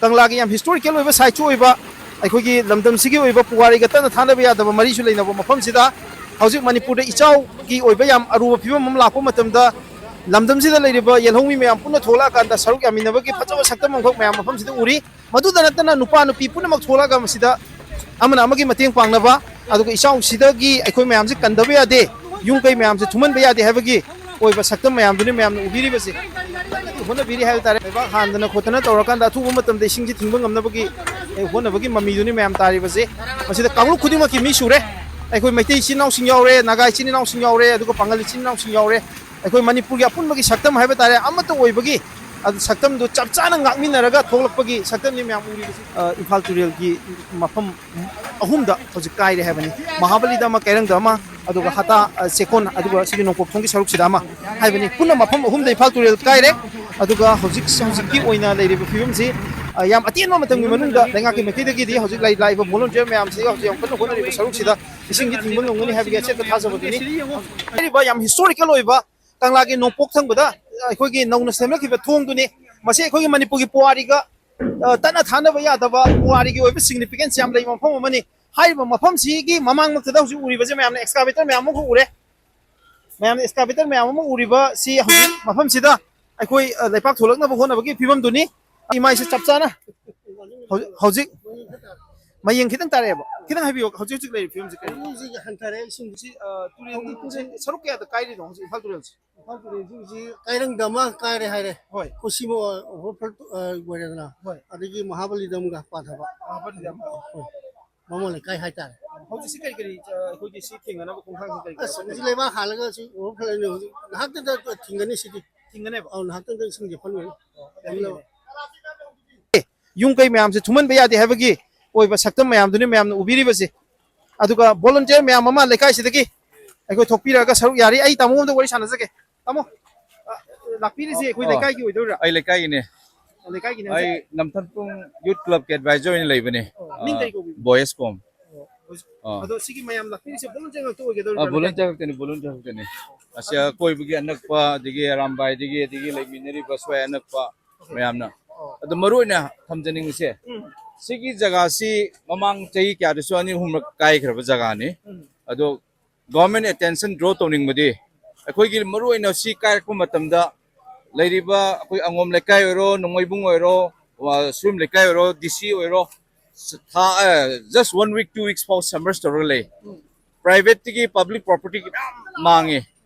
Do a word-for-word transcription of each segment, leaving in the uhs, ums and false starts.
ꯀꯪꯂꯥꯒꯤ ꯌꯥꯝ ꯍꯤꯁꯇꯣꯔꯤꯀꯦꯜ ꯑꯣꯏꯕ ꯁꯥꯏꯠꯁꯨ ꯑꯣꯏꯕ, ꯑꯩꯈꯣꯏꯒꯤ ꯂꯝꯗꯝꯁꯤꯒꯤ ꯑꯣꯏꯕ ꯄꯨꯋꯥꯔꯤꯒ ꯇꯠꯅ ꯊꯥꯅꯕ ꯌꯥꯗꯕ ꯃꯔꯤꯁꯨ ꯂꯩꯅꯕ ꯃꯐꯝꯁꯤꯗ, ꯍꯧꯖꯤꯛ ꯃꯅꯤꯄꯨꯔꯗ ꯏꯆꯥꯎꯒꯤ ꯑꯣꯏꯕ ꯌꯥꯝ ꯑꯔꯨꯕ ꯐꯤꯕꯝ ꯑꯃ ꯂꯥꯛꯄ ꯃꯇꯝꯗ, ꯂꯝꯗꯝꯁꯤꯗ ꯂꯩꯔꯤꯕ ꯌꯦꯜꯍꯧꯃꯤ ꯃꯌꯥꯝ ꯄꯨꯟꯅ ꯊꯣꯛꯂꯛꯑꯀꯥꯟꯗ ꯁꯔꯨꯛ ꯌꯥꯃꯤꯟꯅꯕꯒꯤ ꯐꯖꯕ ꯁꯛꯇꯝ ꯑꯃꯈꯛ ꯃꯌꯥꯝ ꯃꯐꯝꯁꯤꯗ ꯎꯔꯤ꯫ ꯃꯗꯨꯗ ꯅꯠꯇꯅ ꯅꯨꯄꯥ ꯅꯨꯄꯤ ꯄꯨꯝꯅꯃꯛ ꯊꯣꯛꯂꯛꯑꯒ ꯃꯁꯤꯗ ꯑꯃꯅ ꯑꯃꯒꯤ ꯃꯇꯦꯡ ꯄꯥꯡꯅꯕ, ꯑꯗꯨꯒ ꯏꯆꯥꯎꯁꯤꯗꯒꯤ ꯑꯩꯈꯣꯏ ꯃꯌꯥꯝꯁꯦ ꯀꯟꯗꯕ ꯌꯥꯗꯦ, ꯌꯨꯝ ꯀꯩ ꯃꯌꯥꯝꯁꯦ ꯊꯨꯝꯍꯟꯕ ꯌꯥꯗꯦ ꯍꯥꯏꯕꯒꯤ ꯑꯣꯏꯕ ꯁꯛꯇꯝ ꯃꯌꯥꯝꯗꯨꯅꯤ ꯃꯌꯥꯝꯅ ꯎꯕꯤꯔꯤꯕꯁꯦ꯫ ꯍꯣꯠꯅꯕꯤꯔꯤ ꯍꯥꯏꯕ ꯇꯥꯔꯦ꯫ ꯂꯩꯕꯥꯛ ꯍꯥꯟꯗꯅ ꯈꯣꯠꯇꯅ ꯇꯧꯔꯀꯥꯟꯗ ꯑꯊꯨꯕ ꯃꯇꯝꯗ ꯏꯁꯤꯡꯁꯤ ꯊꯤꯡꯕ ꯉꯝꯅꯕꯒꯤ, ꯑꯦ, ꯍꯣꯠꯅꯕꯒꯤ ꯃꯃꯤꯗꯨꯅꯤ ꯃꯌꯥꯝ ꯇꯥꯔꯤꯕꯁꯦ꯫ ꯃꯁꯤꯗ ꯀꯥꯡꯂꯨꯞ ꯈꯨꯗꯤꯡꯃꯛꯀꯤ ꯃꯤ ꯁꯨꯔꯦ꯫ ꯑꯩꯈꯣꯏ ꯃꯩꯇꯩ ꯏꯆꯤꯟ ꯏꯅꯥꯎꯁꯤꯡ ꯌꯥꯎꯔꯦ, ꯅꯥꯒꯥ ꯏꯆꯤꯟ ꯏꯅꯥꯎꯁꯤꯡ ꯌꯥꯎꯔꯦ, ꯑꯗꯨꯒ ꯄꯥꯉꯜ ꯏꯆꯤꯟ ꯏꯅꯥꯎꯁꯤꯡ ꯌꯥꯎꯔꯦ꯫ ꯑꯩꯈꯣꯏ ꯃꯅꯤꯄꯨꯔꯒꯤ ꯑꯄꯨꯟꯕꯒꯤ ꯁꯛꯇꯝ ꯍꯥꯏꯕ ꯇꯥꯔꯦ, ꯑꯃꯠꯇ ꯑꯣꯏꯕꯒꯤ, ꯑꯗꯨ ꯁꯛꯇꯝꯗꯨ ꯆꯞ ꯆꯥꯅ ꯉꯥꯛꯃꯤꯟꯅꯔꯒ ꯊꯣꯛꯂꯛꯄꯒꯤ ꯁꯛꯇꯝꯅꯤ ꯃꯌꯥꯝ ꯎꯔꯤꯕꯁꯤ꯫ ꯑ, ꯏꯝꯐꯥꯜ ꯇꯨꯔꯦꯜꯒꯤ ꯃꯐꯝ ꯑꯍꯨꯝꯗ ꯍꯧꯖꯤꯛ ꯀꯥꯏꯔꯦ ꯍꯥꯏꯕꯅꯤ꯫ ꯃꯍꯥꯕꯂꯤꯗ ꯑꯃ, ꯀꯩꯔꯪꯗ ꯑꯃ, ꯑꯗꯨꯒ ꯍꯇꯥ, ꯑ, ꯆꯦꯛꯀꯣꯟ, ꯑꯗꯨꯒ ꯁꯤꯒꯤ ꯅꯣꯡꯄꯣꯛ ꯊꯣꯡꯒꯤ ꯁꯔꯨꯛꯁꯤꯗ ꯑꯃ ꯍꯥꯏꯕꯅꯤ꯫ ꯄꯨꯟꯅ ꯃꯐꯝ ꯑꯍꯨꯝꯗ ꯏꯝꯐꯥꯜ ꯇꯨꯔꯦꯜ ꯀꯥꯏꯔꯦ꯫ ꯑꯗꯨꯒ ꯍꯧꯖꯤꯛ, ꯍꯧꯖꯤꯛꯀꯤ ꯑꯣꯏꯅ ꯂꯩꯔꯤꯕ ꯐꯤꯕꯝꯁꯤ, ꯑ, ꯌꯥꯝ ꯑꯇꯦꯟꯕ ꯃꯇꯝꯒꯤ ꯃꯅꯨꯡꯗ ꯂꯩꯉꯥꯛꯀꯤ ꯃꯥꯏꯀꯩꯗꯒꯤꯗꯤ ꯍꯧꯖꯤꯛ ꯂꯥꯛ-, ꯂꯥꯛꯏꯕ ꯚꯣꯂꯨꯟꯇꯤꯌꯔ ꯃꯌꯥꯝꯁꯤꯒ ꯍꯧꯖꯤꯛ ꯌꯥꯝ ꯀꯟꯅ ꯍꯣꯠꯅꯔꯤꯕ ꯁꯔꯨꯛꯁꯤꯗ ꯏꯁꯤꯡꯁꯤ ꯊꯤꯡꯕ ꯉꯝꯒꯅꯤ ꯍꯥꯏꯕꯒꯤ ꯑꯆꯦꯠꯄ ꯊꯥꯖꯕꯗꯨꯅꯤ꯫ ꯍꯥꯏꯔꯤꯕ ꯌꯥꯝ ꯍꯤꯁꯇꯣꯔꯤꯀꯦꯜ ꯑꯣꯏꯕ ꯀꯪꯂꯥꯒꯤ ꯅꯣꯡꯄꯣꯛ ꯊꯪꯕꯗ ꯑꯩꯈꯣꯏꯒꯤ ꯅꯧꯅ ꯁꯦꯝꯂꯛꯈꯤꯕ ꯊꯣꯡꯗꯨꯅꯤ꯫ ꯃꯁꯤ ꯑꯩꯈꯣꯏꯒꯤ ꯃꯅꯤꯄꯨꯔꯒꯤ ꯄꯨꯋꯥꯔꯤꯒ, ꯑ, ꯇꯠꯅ ꯊꯥꯅꯕ ꯌꯥꯗꯕ ꯄꯨꯋꯥꯔꯤꯒꯤ ꯑꯣꯏꯕ ꯁꯤꯒꯅꯤꯐꯤꯀꯦꯟꯁ ꯌꯥꯝ ꯂꯩꯕ ꯃꯐꯝ ꯑꯃꯅꯤ꯫ ꯍꯥꯏꯔꯤꯕ ꯃꯐꯝꯁꯤꯒꯤ ꯃꯃꯥꯡꯃꯛꯇꯗ ꯍꯧꯖꯤꯛ ꯎꯔꯤꯕꯁꯦ ꯃꯌꯥꯝꯅ ꯑꯦꯛꯁꯀꯥꯚꯦꯇꯔ ꯃꯌꯥꯝ ꯑꯃ ꯎꯔꯦ꯫ ꯃꯌꯥꯝꯅ ꯑꯦꯛꯁꯀꯥꯚꯦꯇꯔ ꯃꯌꯥꯝ ꯑꯃ ꯎꯔꯤꯕꯁꯤ ꯍꯧꯖꯤꯛ ꯃꯐꯝꯁꯤꯗ ꯑꯩꯈꯣꯏ, ꯑ, ꯂꯩꯄꯥꯛ ꯊꯣꯛꯂꯛꯅꯕ ꯍꯣꯠꯅꯕꯒꯤ ꯐꯤꯕꯝꯗꯨꯅꯤ꯫ ꯏꯃꯥꯏꯁꯦ ꯆꯞ ꯆꯥꯅ ꯍꯧꯖꯤꯛ, ꯍꯧꯖꯤꯛ ꯃꯌꯦꯡ ꯈꯤꯇꯪ ꯇꯥꯔꯛꯑꯦꯕ꯫ ꯈꯤꯇꯪ ꯍꯥꯏꯕꯤꯌꯨ, ꯍꯧꯖꯤꯛ ꯍꯧꯖꯤꯛ ꯂꯩꯔꯤꯕ ꯐꯤꯕꯝꯁꯤ ꯀꯔꯤ? ꯍꯧꯖꯤꯛ ꯍꯟꯊꯔꯦ ꯏꯁꯤꯡꯁꯤ꯫ ꯁꯤ, ꯑ, ꯇꯨꯔꯦꯜꯒꯤ ꯁꯔꯨꯛ ꯀꯌꯥꯗ ꯀꯥꯏꯔꯤꯅꯣ ꯍꯧꯖꯤꯛ ꯏꯝꯐꯥꯜ ꯇꯨꯔꯦꯜꯁꯦ? ꯏꯝꯐꯥꯜ ꯇꯨꯔꯦꯜꯁꯤꯡꯁꯤ ꯀꯥꯏꯔꯪꯗ ꯑꯃ ꯀꯥꯏꯔꯦ ꯍꯥꯏꯔꯦ꯫ ꯍꯣꯏ꯫ ꯀꯣꯁꯤꯃ ꯋꯥꯇꯔꯐꯣꯜ, ꯑ, ꯑꯣꯏꯔꯦꯗꯅ꯫ ꯍꯣꯏ꯫ ꯑꯗꯒꯤ ꯃꯍꯥꯕꯂꯤꯗ ꯑꯃꯒ ꯄꯥꯊꯕ꯫ ꯃꯍꯥꯕꯂꯤꯗ ꯑꯃ꯫ ꯍꯣꯏ꯫ ꯃꯃꯣꯟ ꯂꯩꯀꯥꯏ ꯍꯥꯏꯇꯥꯔꯦ꯫ ꯍꯧꯖꯤꯛꯁꯤ ꯀꯔꯤ ꯀꯔꯤ, ꯑ, ꯑꯩꯈꯣꯏꯒꯤ ꯁꯤ ꯊꯦꯡꯅꯅꯕ ꯈꯣꯡꯊꯥꯡꯁꯤ ꯀꯔꯤ ꯀꯔꯤ ꯑꯁ, ꯍꯧꯖꯤꯛ ꯂꯩꯕꯥꯛ ꯍꯥꯜꯂꯒ ꯁꯤ ꯑꯣꯚꯔꯐ꯭ꯂꯣ ꯑꯣꯏꯅ ꯍꯧꯖꯤꯛ ꯉꯥꯏꯍꯥꯛꯇꯪꯗ ꯊꯤꯡꯒꯅꯤ ꯁꯤꯗꯤ꯫ ꯊꯤꯡꯒꯅꯦꯕ? ꯑꯧ, ꯉꯥꯏꯍꯥꯛꯇꯪꯗ ꯏꯁꯤꯡꯁꯦ ꯐꯨꯜ ꯑꯣꯏꯅꯤ꯫ ꯑꯣ, ꯑꯗꯨꯒꯤꯅꯦ꯫ ꯌꯨꯝ ꯀꯩ ꯃꯌꯥꯝꯁꯦ ꯊꯨꯝꯍꯟꯕ ꯌꯥꯗꯦ ꯍꯥꯏꯕꯒꯤ ꯑꯣꯏꯕ ꯁꯛꯇꯝ ꯃꯌꯥꯝꯗꯨꯅꯤ ꯃꯌꯥꯝꯅ ꯎꯕꯤꯔꯤꯕꯁꯦ꯫ ꯑꯗꯨꯒ ꯚꯣꯂꯨꯟꯇꯤꯌꯔ ꯃꯌꯥꯝ ꯑꯃ ꯂꯩꯀꯥꯏꯁꯤꯗꯒꯤ ꯑꯩꯈꯣꯏ ꯊꯣꯛꯄꯤꯔꯛꯑꯒ ꯁꯔꯨꯛ ꯌꯥꯔꯤ꯫ ꯑꯩ ꯇꯥꯃꯣ ꯑꯝꯗ ꯋꯥꯔꯤ ꯁꯥꯟꯅꯖꯒꯦ꯫ ꯇꯥꯃꯣ, ꯑ, ꯂꯥꯛꯄꯤꯔꯤꯁꯦ ꯑꯩꯈꯣꯏ ꯑꯣ, ꯂꯩꯀꯥꯏꯒꯤ ꯑꯣꯏꯗꯣꯏꯔꯥ? ꯑꯩ ꯂꯩꯀꯥꯏꯒꯤꯅꯦ꯫ ꯑꯣ, ꯂꯩꯀꯥꯏꯒꯤꯅꯦ ꯑꯩ ꯍꯥꯏꯁꯦ? ꯅꯝꯊꯟꯄꯨꯡ ꯌꯨꯠ ꯀ꯭ꯂꯕꯀꯤ ꯑꯦꯗꯚꯥꯏꯖꯔ ꯑꯣꯏꯅ ꯂꯩꯕꯅꯦ꯫ ꯑꯣ, ꯃꯤꯡ ꯑ, ꯀꯔꯤ ꯀꯧꯕꯤꯕ? ꯕꯣꯌꯦꯁ ꯀꯣꯝ꯫ ꯑꯣ, ꯍꯧꯖꯤꯛ, ꯑꯥ꯫ ꯑꯗꯣ ꯁꯤꯒꯤ ꯃꯌꯥꯝ ꯂꯥꯛꯄꯤꯔꯤꯁꯦ ꯚꯣꯂꯨꯟꯇꯤꯌꯔ ꯉꯥꯛꯇ ꯑꯣꯏꯒꯗꯧꯔꯤꯕ꯭ꯔꯥ? ꯑꯥ, ꯚꯣꯂꯨꯟꯇꯤꯌꯔ ꯈꯛꯇꯅꯤ, ꯚꯣꯂꯨꯟꯇꯤꯌꯔ ꯈꯛꯇꯅꯤ꯫ ꯑꯁꯤ ꯑꯀꯣꯏꯕꯒꯤ ꯑꯅꯛꯄ, ꯑꯗꯒꯤ ꯑꯔꯥꯝꯕꯥꯏꯗꯒꯤ, ꯑꯗꯒꯤ ꯂꯩꯃꯤꯟꯅꯔꯤꯕ ꯁ꯭ꯋꯥꯏ ꯑꯅꯛꯄ ꯃꯌꯥꯝꯅ ꯑꯗꯣ ꯃꯔꯨ ꯑꯣꯏꯅ ꯊꯝꯖꯅꯤꯡꯕꯁꯦ, ꯎꯝ꯫ ꯁꯤꯒꯤ ꯖꯒꯥꯁꯤ ꯃꯃꯥꯡ ꯆꯍꯤ ꯀꯌꯥꯗꯁꯨ ꯑꯅꯤ ꯑꯍꯨꯝꯔꯛ ꯀꯥꯏꯈ꯭ꯔꯕ ꯖꯒꯥꯅꯤ꯫ ꯎꯝ꯫ ꯑꯗꯣ government attention draw ꯇꯧꯅꯤꯡꯕꯗꯤ, ꯑꯩꯈꯣꯏꯒꯤ ꯃꯔꯨ ꯑꯣꯏꯅ ꯁꯤ ꯀꯥꯏꯔꯛꯄ ꯃꯇꯝꯗ ꯂꯩꯔꯤꯕ ꯑꯩꯈꯣꯏ ꯑꯉꯣꯝ ꯂꯩꯀꯥꯏ ꯑꯣꯏꯔꯣ, ꯅꯣꯡꯃꯩꯕꯨꯡ ꯑꯣꯏꯔꯣ, ꯋꯥ-, ꯁꯨꯝ ꯂꯩꯀꯥꯏ ꯑꯣꯏꯔꯣ, ꯗꯤ ꯁꯤ ꯑꯣꯏꯔꯣ, ꯊꯥ, ꯑ, just one week, two weeks ꯐꯥꯎ submerge ꯇꯧꯔꯒ ꯂꯩ꯫ ꯎꯝ꯫ Private ꯇꯒꯤ public property ꯒꯤ ꯃꯌꯥꯝ ꯃꯥꯡꯉꯦ꯫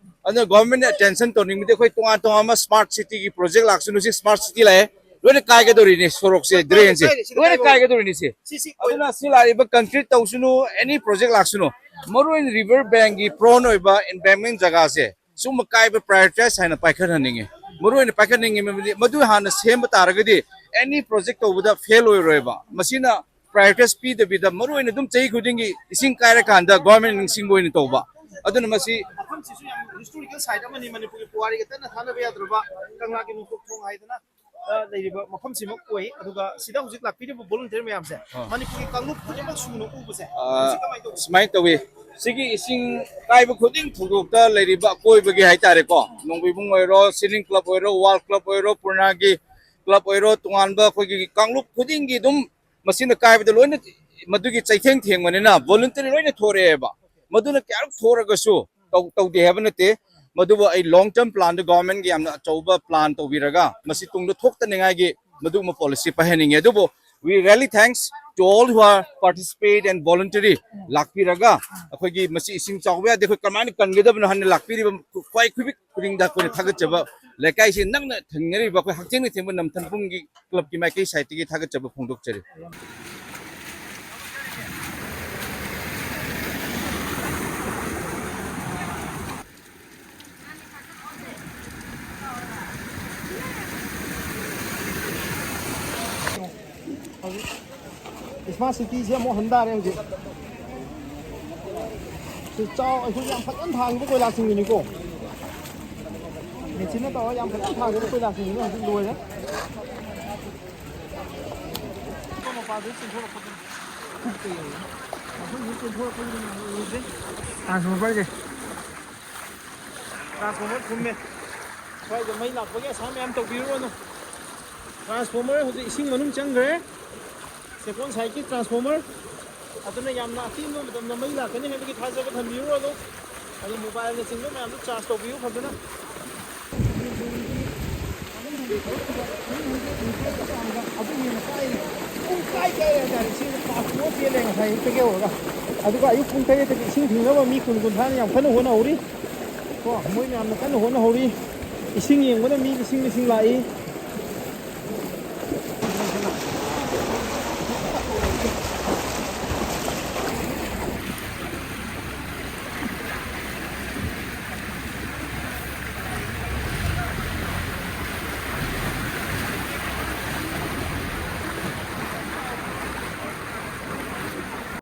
ꯑꯗꯨꯅ government ꯅ attention ꯇꯧꯅꯤꯡꯕꯗꯤ ꯑꯩꯈꯣꯏ ꯇꯣꯉꯥꯟ ꯇꯣꯉꯥꯟꯕ smart city ꯒꯤ project ꯂꯥꯛꯁꯅꯨ, ꯁꯤ smart city ꯂꯥꯛꯑꯦ, ꯂꯣꯏꯅ ꯀꯥꯏꯒꯗꯧꯔꯤꯅꯤ, ꯁꯣꯔꯣꯛꯁꯦ, ꯀꯥꯏꯔꯦ, drain ꯁꯦ ꯀꯥꯏꯔꯦ, ꯁꯤꯗ ꯂꯣꯏꯅ ꯀꯥꯏꯕ ꯀꯥꯏꯒꯗꯧꯔꯤꯅꯤ ꯁꯤ꯫ ꯁꯤ, ꯁꯤ ꯑꯗꯨꯅ ꯁꯤ ꯂꯥꯛꯏꯕ concrete ꯇꯧꯁꯅꯨ, any project ꯂꯥꯛꯁꯅꯨ, ꯃꯔꯨ ꯑꯣꯏꯅ river bank ꯒꯤ prone ꯑꯣꯏꯕ embankment ꯖꯒꯥꯁꯦ ꯁꯨꯝꯕ ꯀꯥꯏꯕ prioritize ꯍꯥꯏꯅ ꯄꯥꯏꯈꯠꯍꯟꯅꯤꯡꯉꯤ꯫ ꯃꯔꯨ ꯑꯣꯏꯅ ꯄꯥꯏꯈꯠꯅꯤꯡꯉꯤ ꯃꯔꯝꯗꯤ ꯃꯗꯨ ꯍꯥꯟꯅ ꯁꯦꯝꯕ ꯇꯥꯔꯒꯗꯤ any project ꯇꯧꯕꯗ fail ꯑꯣꯏꯔꯣꯏꯕ꯫ ꯃꯁꯤꯅ prioritize ꯄꯤꯗꯕꯤꯗ ꯃꯔꯨ ꯑꯣꯏꯅ ꯑꯗꯨꯝ ꯆꯍꯤ ꯈꯨꯗꯤꯡꯒꯤ ꯏꯁꯤꯡ ꯀꯥꯏꯔꯀꯥꯟꯗ government ꯅꯤꯡꯁꯤꯡꯕ ꯑꯣꯏꯅ ꯇꯧꯕ꯫ ꯑꯗꯨꯅ ꯃꯁꯤ ꯃꯐꯝꯁꯤꯁꯨ ꯌꯥꯝ historical site ꯑꯃꯅꯤ, ꯃꯅꯤꯄꯨꯔꯒꯤ ꯄꯨꯋꯥꯔꯤꯒ ꯇꯠꯅ ꯊꯥꯅꯕ ꯌꯥꯗ꯭ꯔꯕ ꯀꯪꯂꯥꯒꯤ ꯅꯣꯡꯄꯣꯛ ꯊꯣꯡ ꯍꯥꯏꯗꯅ, ꯑ, ꯂꯩꯔꯤꯕ ꯃꯐꯝꯁꯤꯃꯛ ꯑꯣꯏ꯫ ꯑꯗꯨꯒ ꯁꯤꯗ ꯍꯧꯖꯤꯛ ꯂꯥꯛꯄꯤꯔꯤꯕ volunteer ꯃꯌꯥꯝꯁꯦ, ꯑꯥ꯫ ꯃꯅꯤꯄꯨꯔꯒꯤ ꯀꯥꯡꯂꯨꯞ ꯈꯨꯗꯤꯡꯃꯛ ꯁꯨꯅ ꯎꯕꯁꯦ, ꯑ, ꯃꯁꯤ ꯀꯃꯥꯏꯅ ꯇꯧꯕ? ꯁꯨꯃꯥꯏꯅ ꯇꯧꯏ꯫ ꯁꯤꯒꯤ ꯏꯁꯤꯡ ꯀꯥꯏꯕ ꯈꯨꯗꯤꯡ ꯊꯧꯗꯣꯛꯇ ꯂꯩꯔꯤꯕ ꯑꯀꯣꯏꯕꯒꯤ ꯍꯥꯏꯇꯥꯔꯦꯀꯣ, ꯅꯣꯡꯕꯤꯕꯨꯡ ꯑꯣꯏꯔꯣ, ꯁꯤꯂꯤꯡ club ꯑꯣꯏꯔꯣ, ꯋꯥꯔꯜ club ꯑꯣꯏꯔꯣ, ꯄꯨꯔꯅꯥꯒꯤ club ꯑꯣꯏꯔꯣ, ꯇꯣꯉꯥꯟꯕ ꯑꯩꯈꯣꯏꯒꯤ ꯀꯥꯡꯂꯨꯞ ꯈꯨꯗꯤꯡꯒꯤ ꯑꯗꯨꯝ ꯃꯁꯤꯅ ꯀꯥꯏꯕꯗ ꯂꯣꯏꯅ ꯃꯗꯨꯒꯤ ꯆꯩꯊꯦꯡ ꯊꯦꯡꯕꯅꯤꯅ volunteer ꯂꯣꯏꯅ ꯊꯣꯔꯛꯑꯦꯕ꯫ ꯃꯗꯨꯅ ꯀꯌꯥꯔꯛ ꯊꯣꯔꯒꯁꯨ ꯇꯧ-, ꯇꯧꯗꯦ ꯍꯥꯏꯕ ꯅꯠꯇꯦ꯫ ꯃꯗꯨꯕꯨ ꯑꯩ long term plan ꯗ government ꯒꯤ ꯌꯥꯝꯅ ꯑꯆꯧꯕ plan ꯇꯧꯕꯤꯔꯒ ꯃꯁꯤ ꯇꯨꯡꯗ ꯊꯣꯛꯇꯅꯤꯡꯉꯥꯏꯒꯤ ꯃꯗꯨꯒꯨꯝꯕ policy ꯄꯥꯏꯍꯟꯅꯤꯡꯉꯤ꯫ ꯑꯗꯨꯕꯨ we really thanks to all who are participate and voluntary ꯂꯥꯛꯄꯤꯔꯒ ꯑꯩꯈꯣꯏꯒꯤ ꯃꯁꯤ ꯏꯁꯤꯡ ꯆꯥꯎꯕ ꯌꯥꯗꯦ, ꯑꯩꯈꯣꯏ ꯀꯃꯥꯏꯅ ꯀꯟꯒꯗꯕꯅꯣ ꯍꯥꯏꯅ ꯂꯥꯛꯄꯤꯔꯤꯕ ꯈ꯭ꯋꯥꯏ ꯈꯨꯗꯤꯡꯗ ꯑꯩꯈꯣꯏꯅ ꯊꯥꯒꯠꯆꯕ, ꯂꯩꯀꯥꯏꯁꯤ ꯅꯛꯅ ꯊꯪꯅꯔꯤꯕ ꯑꯩꯈꯣꯏ ꯍꯛꯊꯦꯡꯅ ꯊꯦꯡꯕ ꯅꯝꯊꯟꯄꯨꯡꯒꯤ club ꯀꯤ ꯃꯥꯏꯀꯩ side ꯇꯒꯤ ꯊꯥꯒꯠꯆꯕ ꯐꯣꯡꯗꯣꯛꯆꯔꯤ꯫ ꯍꯧꯖꯤꯛ smart city ꯁꯦ ꯑꯃꯨꯛ ꯍꯟ ꯇꯥꯔꯦ ꯍꯧꯖꯤꯛ꯫ ꯁꯤ ꯆꯥꯎ-, ꯑꯩꯈꯣꯏ ꯌꯥꯝ ꯐꯖꯅ ꯊꯥꯈꯤꯕ ꯀꯣꯏꯂꯥꯁꯤꯡꯗꯨꯅꯤꯀꯣ꯫ ꯃꯦꯆꯤꯟꯅ ꯇꯧꯔꯒ ꯌꯥꯝ ꯐꯖꯅ ꯊꯥꯈꯤꯕ ꯀꯣꯏꯂꯥꯁꯤꯡꯗꯨꯅꯤ ꯍꯧꯖꯤꯛ ꯂꯣꯏꯔꯦ꯫ ꯃꯄꯥꯗꯨ ꯆꯤꯡꯊꯣꯔꯛꯄꯗꯨꯅꯤ꯫ ꯃꯐꯝꯗꯨ ꯆꯤꯡꯊꯣꯔꯛꯄꯗꯨꯅꯤ ꯂꯣꯏꯗ꯭ꯔꯤ꯫ Transformer ꯁꯦ꯫ Transformer ꯊꯨꯝꯃꯦ꯫ ꯁ꯭ꯋꯥꯏꯗ ꯃꯩ ꯂꯥꯛꯄꯒꯤ ꯑꯁꯥ ꯃꯌꯥꯝ ꯇꯧꯕꯤꯔꯨꯔꯅꯨ꯫ ꯇ꯭ꯔꯥꯟꯁꯐꯣꯔꯃꯔ ꯍꯧꯖꯤꯛ ꯏꯁꯤꯡ ꯃꯅꯨꯡ ꯆꯪꯈ꯭ꯔꯦ꯫ ꯁꯦꯀꯣꯟ ꯁꯥꯏꯠꯀꯤ ꯇ꯭ꯔꯥꯟꯁꯐꯣꯔꯃꯔ꯫ ꯑꯗꯨꯅ ꯌꯥꯝꯅ ꯑꯇꯦꯟꯕ ꯃꯇꯝꯗ ꯃꯩ ꯂꯥꯛꯀꯅꯤ ꯍꯥꯏꯕꯒꯤ ꯊꯥꯖꯕ ꯊꯝꯕꯤꯔꯨꯔꯅꯨ꯫ ꯑꯗꯨ ꯃꯣꯕꯥꯏꯜꯅꯆꯤꯡꯕ ꯃꯌꯥꯝꯗꯨ ꯆꯥꯔꯖ ꯇꯧꯕꯤꯌꯨ ꯐꯖꯅ꯫ ꯑꯗꯨ ꯍꯦꯟꯅ ꯀꯥꯏꯔꯦ꯫ ꯄꯨꯡ ꯀꯥꯏ ꯀꯥꯏꯔꯦ ꯍꯥꯏꯇꯥꯔꯦ꯫ ꯏꯁꯤꯡ ꯄꯥꯛ ꯄꯨꯡ ꯆꯦꯜꯂꯦ ꯉꯁꯥꯏ ꯑꯌꯨꯛꯇꯒꯤ ꯍꯧꯔꯒ꯫ ꯑꯗꯨꯒ ꯑꯌꯨꯛ ꯄꯨꯡ ꯇꯔꯦꯠꯇꯒꯤ ꯏꯁꯤꯡ ꯊꯤꯡꯅꯕ ꯃꯤ ꯀꯨꯟ ꯀꯨꯟꯊ꯭ꯔꯥꯅ ꯌꯥꯝ ꯀꯟꯅ ꯍꯣꯠꯅꯍꯧꯔꯤ꯫ ꯀꯣ, ꯃꯣꯏ ꯃꯌꯥꯝꯅ ꯀꯟꯅ ꯍꯣꯠꯅꯍꯧꯔꯤ꯫ ꯏꯁꯤꯡ ꯌꯦꯡꯕꯗ ꯃꯤ ꯂꯤꯁꯤꯡ ꯂꯤꯁꯤꯡ ꯂꯥꯛꯏ꯫